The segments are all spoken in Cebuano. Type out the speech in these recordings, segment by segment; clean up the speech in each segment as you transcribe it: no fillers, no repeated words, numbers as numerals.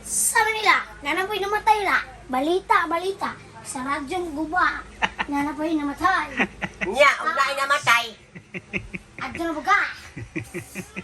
Sa Manila, nana po'y namatay la. Balita, balita. Sa radyong guba, nana po'y namatay. Nya, ug naay namatay. Adto na baga.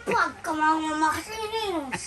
Pagkamang makasininos.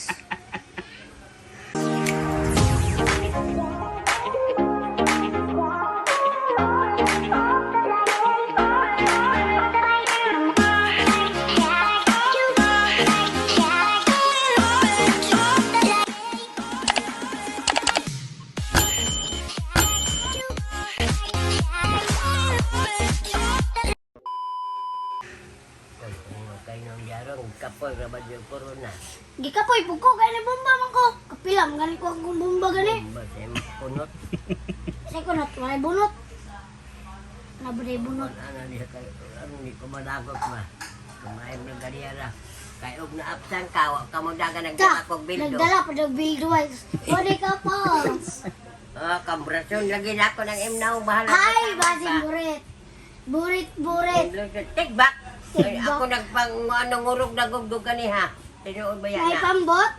Kay nang yarong kapoy ra ba yung corona. Gikapoy po ko, gani bomba man ko. Kapila, gani ko akong bomba gani. Ba sa imong kunot. Sa ko na, walay bunot. Nabalay bunot. Ana diha kay ano ni ko madagot ma. Kumain ng ganiyara. Kay og naapsan ka, wa ka mo daga Ta, nagdala kog bildo. nagdala pa ng bildo ay. Wala ka pa. Ah, kambrason lagi na ako ng imnaw bahala. ka Ay, sa basing ba. burit. Burit, burit. Tigbak. Ay, Tigbak. ako nagpang ano ngurog na gugdog kaniha. Tinuod ba yan May na? pambot.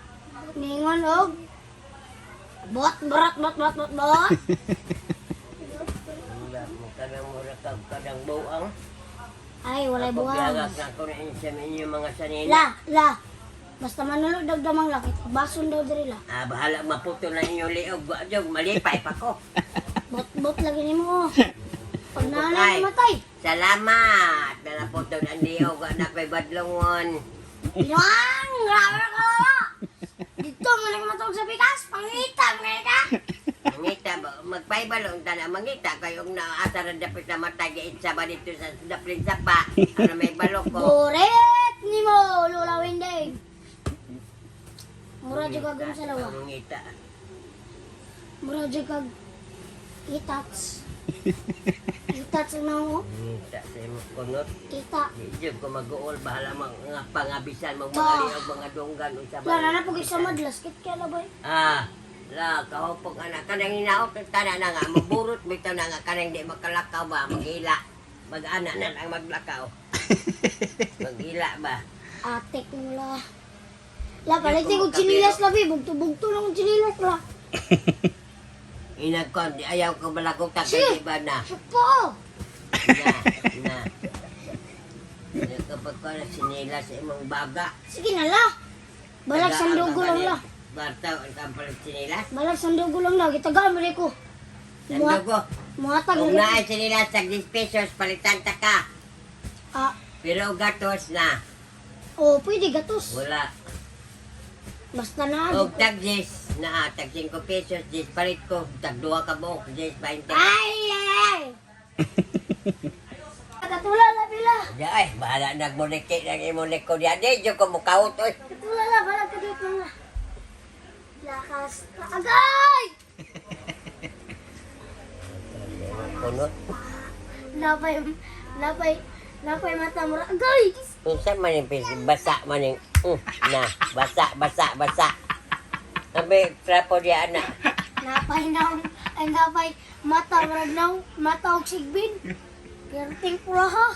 Ningon og. Bot, bot, bot, bot, bot, bot. Wala mo kanang mura kag kanang buang. Ay, walay Ako buwang. biyagak na ako na inyo sa inyo mga sanina. La, la. Basta manulog dagdamang lakit. Bason daw diri la. Ah, bahala maputo na inyong liog. Wa jog, malipay pa ko. Bot, bot lagi nimo. Oh. Pag nanay Ay. namatay. Salamat. Na naputo ang liog. Anak may badlongon. Pinuang! Grabe na kalala! Dito mo na matulog sa pikas. Pangita, mga ka. Mangita, magpaibalo ang tana. Mangita kayo ang naasa rin dapit na matay. Itsa ba dito sa dapit sa pa? Ano may balok ko? Burit nimo, Lola Winding. Mura jud kag sa lawa. Mangita. Mura jud kag itats. Itats ang naong Mangita sa imong kunot. kita. Di jud ko mag-uol. Bahala mga pangabisan, mga Bah. liog, mga dunggan. Unsa ba? La na na pag isa madlas kit kaya na bay. Ah, la kahupog anak kanang hinaot ng tanan na nga maburot bitaw na nga kanang di makalakaw ba maghila. Mag-ana na lang maglakaw. Maghila ba? Atik mo la. La palit ko chinilas la bi, bugto-bugto lang ang chinilas la. Inag ko, di ayaw ko balakog tag Sige. iba na. Supo. Na, na. Di kapag ko na sinila sa imong baga. Sige na la. Balag sandugo lang la. Bartaw ang kampalit sinilas. Balag sandugo lang la, gitagaan mo ko. Sandugo. Muhatag Kung na. naay sinilas tag 10 pesos, palitan ta ka. Ah, Pero gatos na. oh, pwede gatos. Wala. Basta na. Og tag 10 na tag 5 pesos, 10 palit ko, tag 2 ka buok, 10 20. Ay, ay, ay. Katula la bila. Di ay, bahala nagmuniki ng imong likod yan. Di jud ko mukawot oy. Katula la, balag ka dito na. Lakas. Agay! Kunot. Napay, napay, napay mata mo. Agay! Unsa man yung basa man yung na, basa, basa, basa. Abi, trapo di ana. Napay na, ay napay mata mo na, mata og sigbin. Perting pula ha.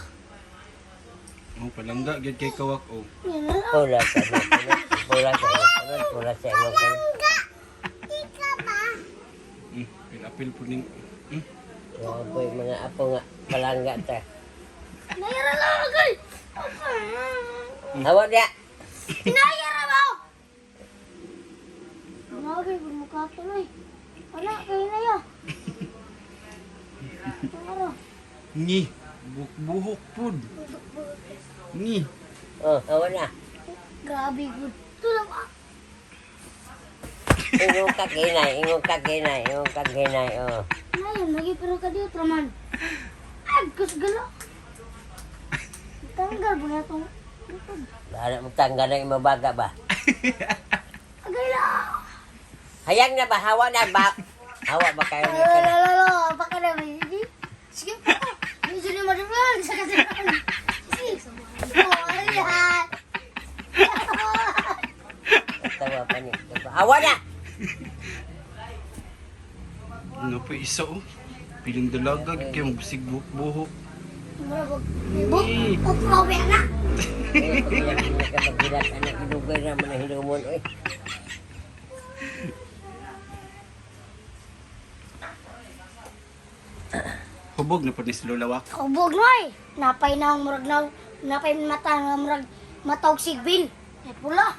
Oh, palangga gyud kay kawak oh. Yan na lang. Pula sa imong kunot, pula sa imong kunot, pula sa imong kunot. Apil po ning. Wapoy mga apo nga palangga ta. Nayara lang, agay! Hawa dia. Nayara mo! Grabe, mukha tuloy. Wala, kayo na yun. Ano? Ni, buhok pud. Ni. Oh, hawa na. Grabe, good. Tulong ah. Ingong ka ginay, ingong ka ginay, ingong ka ginay, oh. Ngayon, lagi pero ka dito, raman. Ay, kusgalo. Tanggal ba na itong likod? Bahala mo tanggal ng imong baga ba? Agay lang! Hayang na ba? Hawa na ba? Hawa ba kayo nito na? Lalo, baka na may hindi. Sige pa. Medyo na madulan sa kasiran. Sige. Oh, ayan. Tawa pa niyo. Hawa na! Ano pa isa oh. Piling dalaga gyud kay magbisig buhok buhok. Mura bug. Bug. Uprobe na. Eh, pagbilang ka magbilat, anak, idugay na man ang hinumon, oy. Nahubog na po ni si Lola Wak. Kubog na eh. Napay na ang murag na, napay mata nga murag matawag sigbin. Ay pula.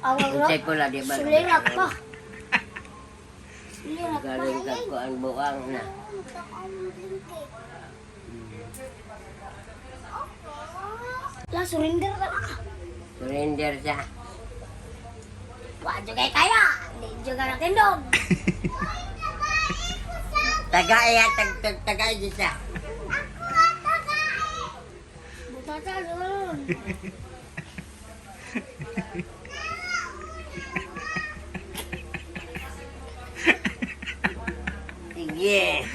Awag ra. Unsay pula di ba? Sulirat pa. Sulirat pa. Galing ka ko ang buang na. La, surrender ka na. Surrender siya. Wa jud kay kaya. Di jud ka na kindog. Tagay ha, tag tag tagay di siya. Butata doon. Sige.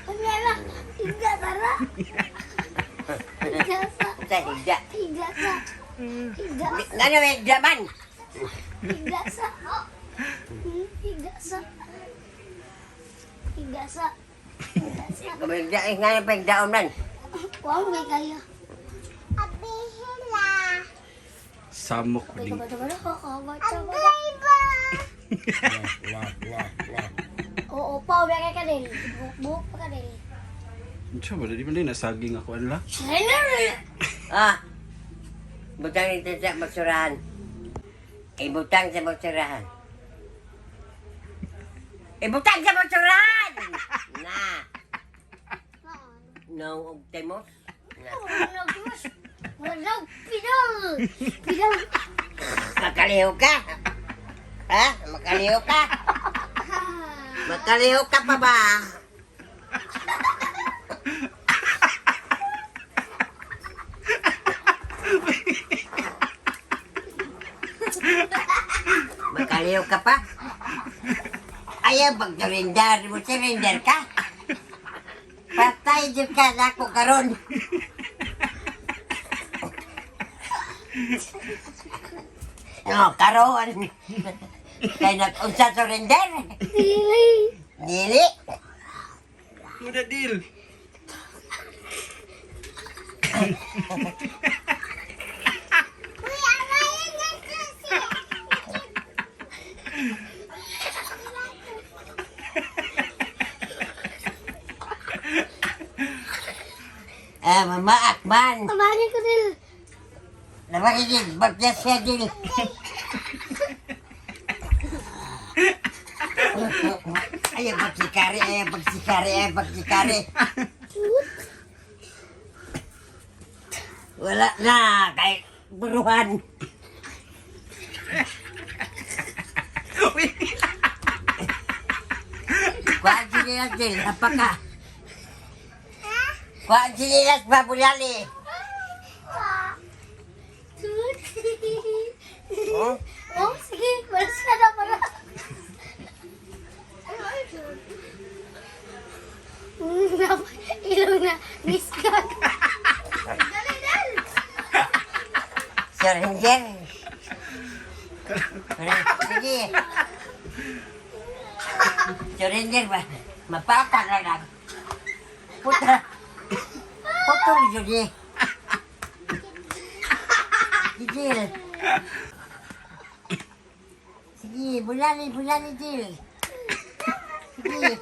Ano na? Higa tara. Higa sa. Sa higda. Higa sa. Higa sa. Ngano may higda man? Higa sa. Higa sa. Higa sa. Higa sa. Kumigda eh ngano pa higdaon man. Wa mo kay kaya. Samok Abay ding. ka ba ba? Na na na. Oo pa, ubi ka din. Buhok pa ka din. Unsa ba di man din nasaging ako anla. Surrender! Ah. Butang ito sa basurahan. Ibutang sa basurahan. Ibutang sa basurahan! Na. No optimus. Na. Walang pidal! Pidal! Makaliw ka? Ha? Makaliw ka? Makaliw ka pa ba? Makaliw ka pa? Ayaw pag-surrender mo, surrender ka? Patay dyan ka na ako karon. No, karon. Kay nag-unsa surrender? Dili! Dili. Muda deal. Ah, mamaak man. Tabangin ko din! Namakigig, bagya siya din. Ayaw pagsikari, ayaw pagsikari, ayaw pagsikari. Wala na, kay buruhan. Kuhaan sinilas din, apa ka? Kuhaan sinilas ba, bulali? Oh? Oh, sige. Malas ka na pala. Ilong na. Miss ka. Dali, dali. Surrender. Sige. Surrender ba? Mapata ka lang. Puta. Putol yun eh. Sige. Sige, bulali, bulali, Jill. Sige.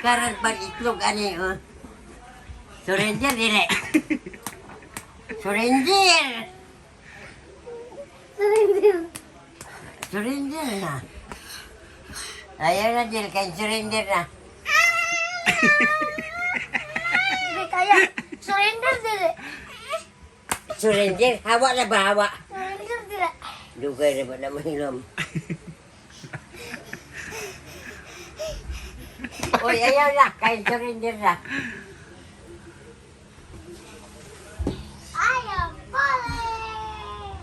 Karan pag itlog, ani, oh. Surrender, dili. Surrender! Surrender. Surrender na. Ayaw na, Jill. Kaya surrender na. Hindi kaya. Surrender dili. Surrender? Hawa na ba? Hawa. Surrender dili. Dugay na ba naman hilom? Uy, ayaw na. Kaya surrender na. I am falling.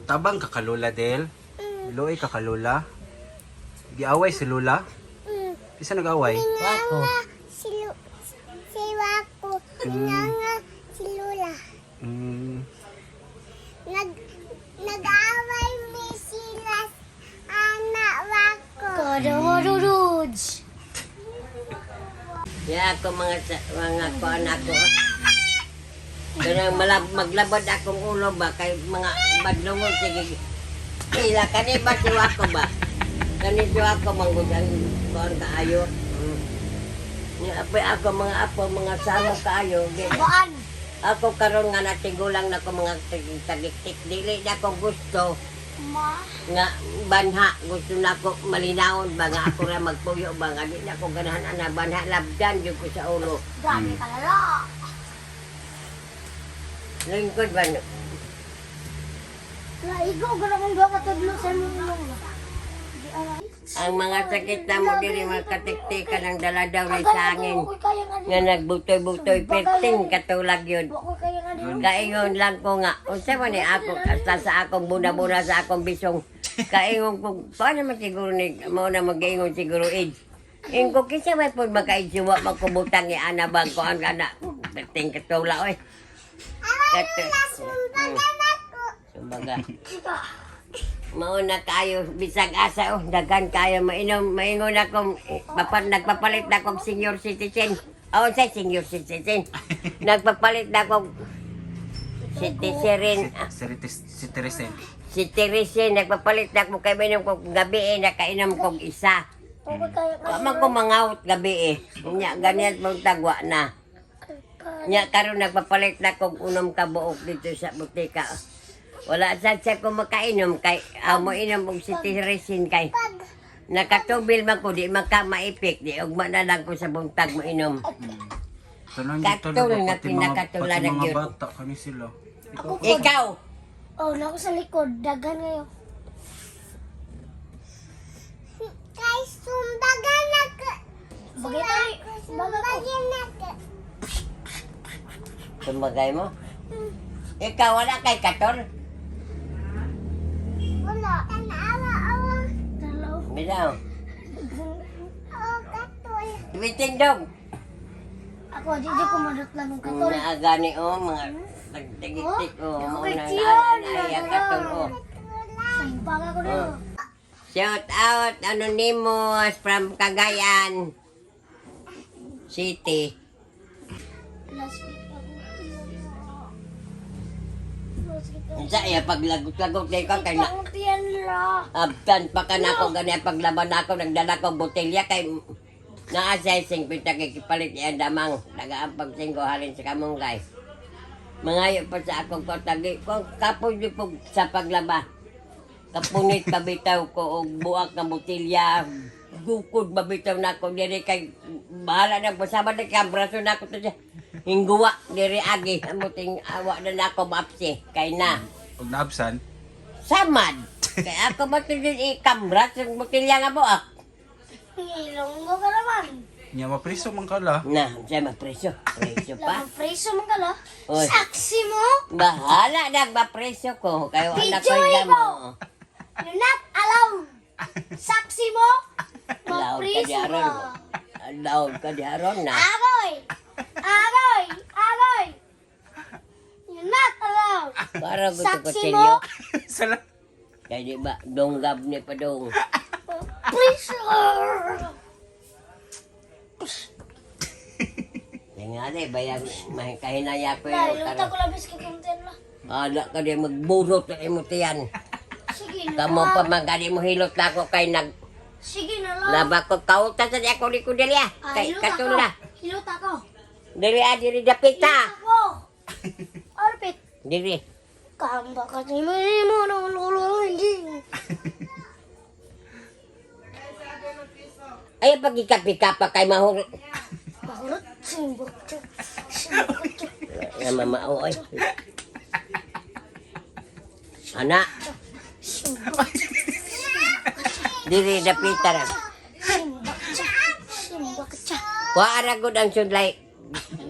Tabang ka kalula del. Luoy ka kalula. Giaway si Lola. Isa nag-away. Wako. Si Lu, si Wako, nga si Lula. Nag-away mi sila anak Wako. Kodomodududs. Ya ako mga mga kuan ako. Kanang malab maglabad akong ulo ba kay mga badlongon sige. Ila kani ba si Wako ba? Kani si Wako manggugang kuan kaayo. Nya apoy ako mga apo mga samo kaayo. Baan. Ako karon nga natigulang na ko mga tagiktik dili na ko gusto Ma. nga banha gusto na ko malinawon ba nga ako ra magpuyo ba nga di na ko ganahan ana banha labdan jud ko sa ulo. Grabe ka lala. Lingkod ba no? Naigo ko na kung duha ka tudlo sa imong ilong. Di ara. Ang mga sakit na mo diri mga katiktikan ang dala daw ni sa hangin Wa ko'y kaya nga nga nagbutoy-butoy 15 katulag yun. Wa ko'y kaya nga diri. Kaingon lang ko nga, unsa man ni ako hasta sa akong buna-buna sa akong bisong. Kaingon ko, paano man siguro ni mao na mag-ingon siguro AIDS. Ingon ko kinsa may pud maka-AIDS wa magkubutang ni ana bang ko ang ana 15 katula oy. Kato. Sumbaga. Mao na kayo bisag asa oh daghan kayo mainom maingon akong papan nagpapalit na akong senior citizen. Oh, sa senior citizen. Nagpapalit na akong citizen. Si Teresa. Citizen nagpapalit na ako kay mainom kog gabi eh nakainom kog isa. Wa ko'y kaya nga Wa man ko mangawot gabi eh. Nya ganyan mong tagwa na. Nya karon nagpapalit na kog unom ka buok dito sa butika. Wala sad siya ko makainom kay amo inom og cetirizine kay nakatubil man ko di man ka maipik di ugma na lang ko sa buntag moinom. Tanan yun Katol talaga, nga pati mga, pinakatula pati na mga gyud. bata, kami sila. Ako po. Ikaw. Oh, nako sa likod daghan ngayo. Kay sumbaga na ka. Bagay tani. Bagay ko. na ka. Sumagay mo. Ikaw wala kay katol. Wala. Tanawa awa. Dalaw. Bilaw. O katol. Bitindog. Ako di di ko madot lang ng katol. Mga gani oh mga tagtigitik oh Oh, mo kay na Tiyon, na katol oh. Sumbaga ko na. Shout out Anonymous from Cagayan City. Last week ako. Last week ako. Unsa iya paglagot-lagot kay ka kay na Ang tiyan la. abtan pa ka nako gani paglaban nako nagdala ko botelya kay naa sa 50 kay kipalit iya damang dagaan pag singgo halin sa kamunggay. Mangayo pa sa akong kotagi ko kapoy di po sa paglaba. Kapunit pabitaw ko og buak nga botelya. Gukod babitaw nako diri kay bahala na pasama na kay braso nako to siya. Hingguwa diri agi amuting awa na nako maapsi kay na. Pag naabsan, Samad. Kay ako ba to din ikamras ang botelya nga buak. Ilonggo ka naman. niya mapriso man kala. Na, siya mapreso. Preso pa. Lamang preso man ka la. Oy. Saksi mo. Bahala na mapreso ko. Kayo anak ko Video yung mo. You're not allowed. Saksi mo. Loud ka di Mapreso aron. ka. Loud ka di aron na. Agoy! Agoy! Agoy! You're not allowed. Para gusto ko Saksi silyo. mo. Sala. Kaya di ba, donggab ni pa dong. Preso! Kaya nga di, bayag, may kahinaya ko Dahil yun. luta ko labis kay content la. Ala ka di, magburot na imo tiyan. Sige na Kamo pa lang. man gani mo hilot na ako kay nag Sige na lang. laba ko kauta sa di ako ni ko dili ah. Ah, Kay hilot ako. katula. Hilot ako. Dili ah, dili dapita. Hilot ako. Arpit. Dili. Kamba ka si mo mo no no no hindi. Ay pagikapika pa kay mahurot. Mahurot simbok. Simbok. Nga mama oy. Ana, Simbok. dili dapita ra. Simbok. Simbok. Kuha ra gud ang sudlay.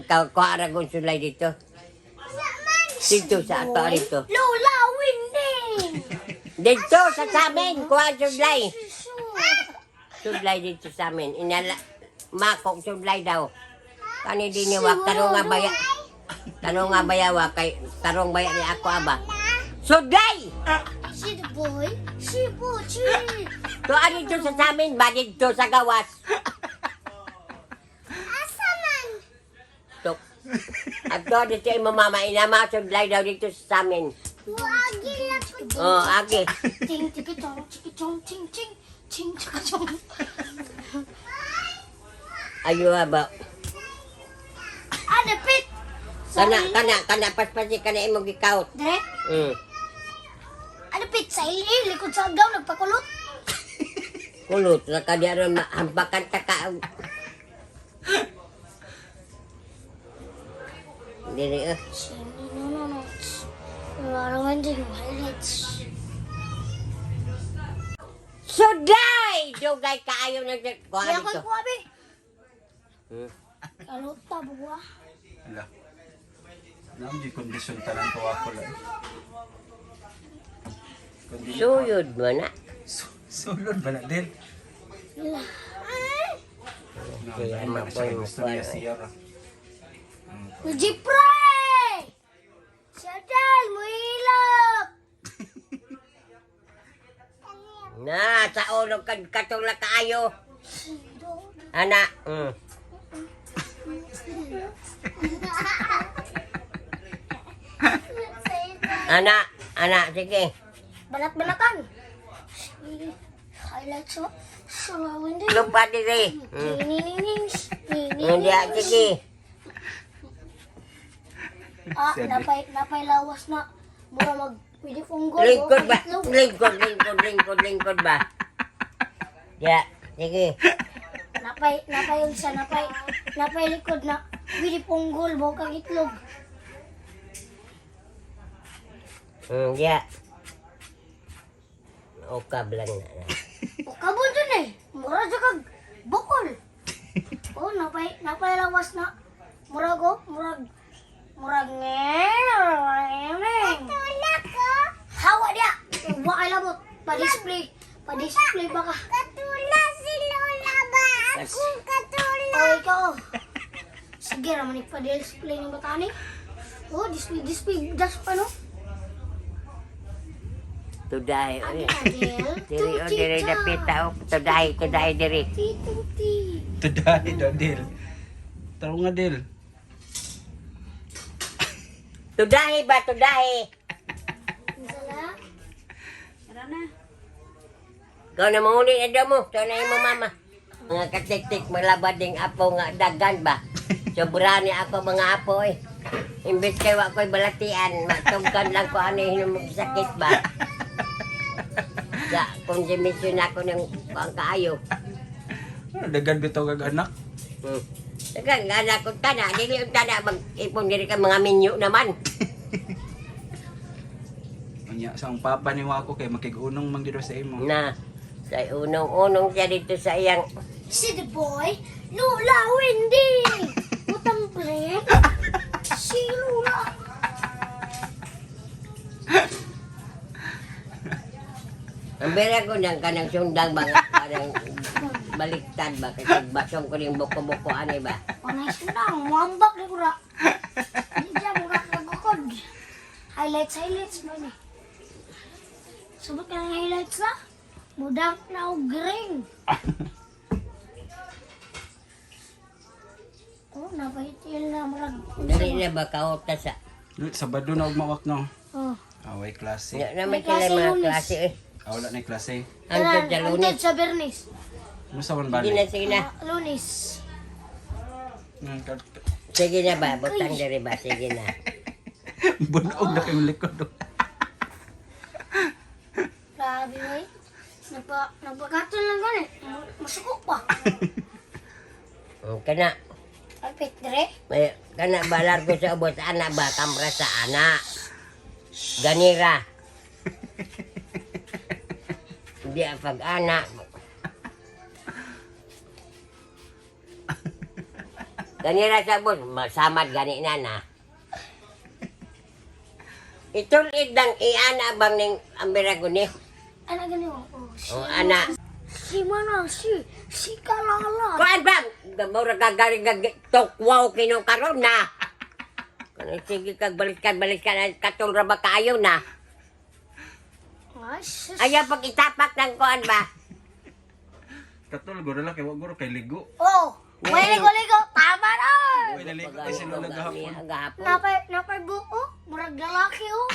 Kuha ra gud sudlay dito. Dito sa ato dito. Lola winning. Dito sa samin, kuha sudlay. Sudlay dito sa amin. Inala mako sudlay daw. Kani din ni wak tarong nga baya. Tarong nga baya wa kay tarong baya ni ako aba. Sudlay! Si the boy, si Pochi. Tuan dito sa samin ba dito sa gawas. Asa man? Tok. At doon dito ay mama inama sudlay daw dito sa amin. Muagi lang ko. Oh, agi. Ting tiki chong chiki chong ching ching ching chika chong. Ayo ba. Ah, dapit. Kana kana kana paspasi kana imong gikaut. Dire. Ano pit sa ili likod sa agaw nagpakulot. Kulot ra ka di aron mahambakan ta ka. Dili eh. No no no. Larawan din highlights. Suday! Dugay kaayo nag kuha Kaya ko dito. kuha be. Kaluta buwa. Ala. Naam di kondisyon tanan ko ako lang. Kondisyon. Suyod mo na. Sulod ba na din? Ila. No, Kaya ano na siya mapoy gusto mo niya kuha, siya. Jipre! Si Adel, muhilak! Na, sa ulo kad katulak kaayo. Ana. Ana, ana, sige. Balat-balatan. Highlights oh. Sulawin din. Lupa diri. Nininings. Hindi, sige. Ah, napay, napay lawas na. Mura mag, pwede kong gol. Lingkod ba? Lingkod, lingkod, lingkod, lingkod ba? Ya, sige. Napay, napay unsa, napay, napay likod na. Pwede pong gol, bawa kang itlog. Ya. Okab lang na. O kabon dun eh. Mura dyan kag bukol. Oh, napay, napay lawas na. Murag oh, murag, murag nge. Tulak ko. Hawa dia. Wa kay labot. Pa-display. Pa-display ba ka? Katula si Lola ba? Akong katula. Oh, ikaw oh. Sige, raman pa-display ng batani. Oh, display, display. Just pa no? Tuday, oy. Adel. Diri, oh, diri dapita, oh. Tuday, tuday, diri. Tuti. Today, daw, Del. Taro nga, Del. Tudahi ba, tudahi. Sala. Ikaw na manguli na daw mo. Ikaw na yung mama. Mga katiktik, malabad ding apo nga dagan ba? Sobra ni ako mga apo eh. Imbes kay wa ko'y balatian, matugkan lang ko ano yung sakit ba? Sa konsumisyon ako ng ang kaayo. Ano, dagan bitaw kag anak. Dagan nga na kong tana, dili yung tana, mag-ipon diri ka mga minyo naman. Unya, sa ang papa ni Wako kay makig-unong man gid sa imo. Na, sa unong-unong siya dito sa iyang Si the boy, Lola Wendy. Putang pre. Si Lola. Ang bera ko nang kanang sundang ba nga, parang baliktad ba kasi basong ko rin buko-buko ani ba. Panay sundang, muambak di ko ra. Di dyan, mura kagukod. Highlights, highlights man eh. Sabot ka ng highlights na. Mudak na og green. Oh, napahitil na murag. Dali na ba kaota sa. Sabado na og mawak no. Oh. Away klase. Nga naman May sila klase mga Lunes. klase eh. Ah, wala na yung klase. Hangtod sa Lunes. Hangtod sa Bernis. Ano sa man Sige bali? na, sige na. Ah, Lunes. Sige na ba, butang diri ba, sige na. Bunog na kayong likod. Grabe eh. Nagpa, nagpakatol lang gani. Masukok pa. Kana, Alpit dire. may, kana ba largo sa ubos, ana ba, kamra sa ana. Ganira. Hindi ang pag-ana. Ganira sa ubos, masamad gani na na. Itulid lang iana bang ning ambira guni? Ana gani oh. Oh, si, O ana. si mana si si kalala. Kuan ba? Mura ka galing kag tukwaw kino karon na. Kano sige kag balikan balikan katong ra ba kaayo na. Ay, sus. Ayaw pag itapak ng kuan ba? Katol, guro lang kay wa guro kay ligo. Oh, may ligo-ligo. Tama na. Uy, naligo kay si Lola gahapon. Gahapon. Napay napay buo. Murag lalaki oh.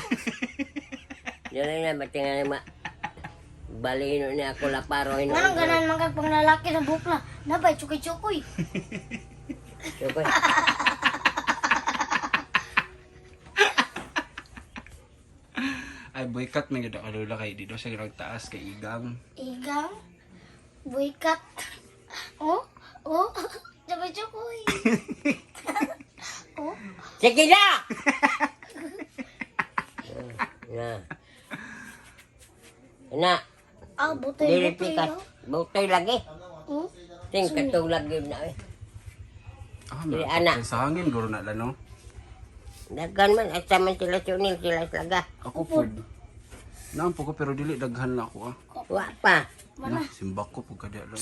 Dili na matingali ma. Balino ni ako laparo ino. Nganong ganan man kag panglalaki sa bukla. Nabay chukoy-chukoy. Chukoy. Ay, boycott man gyud ka Lola kay di daw siya nagtaas kay Igang. Igang. Buikat. Oh, oh. Chukoy-chukoy. Oh. Sige na. Na. Na. Ah, butoy Dili butoy. pikas. Butoy lagi. Oh. Ting katulag yun na eh. Ah, Dili, na. ana. Sa hangin guro na lang no. Daghan man asa man sila sunil sila slaga. Ako pod. Naam po ko pero dili daghan na ako ah. Wa pa. Na, simbak ko pug kada lang.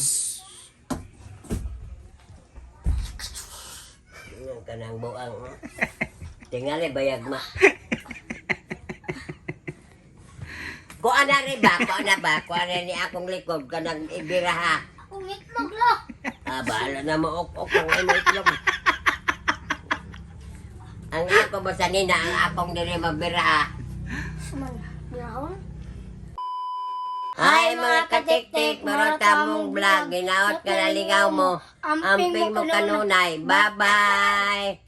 Yung kanang buang. Tingali bayag ma. Kuan na rin ba? Kuan na ba? Kuan na ni akong likod kanang ibiraha. Akong itlog la. Ah, bahala na mo ok ok ang imo itlog. Ang ako ba sa nina, ang akong dili mabiraha. Suman. Brown. Hi mga katiktik, marota mong vlog. Ginaot ka na lingaw mo. Amping mo kanunay. Bye-bye!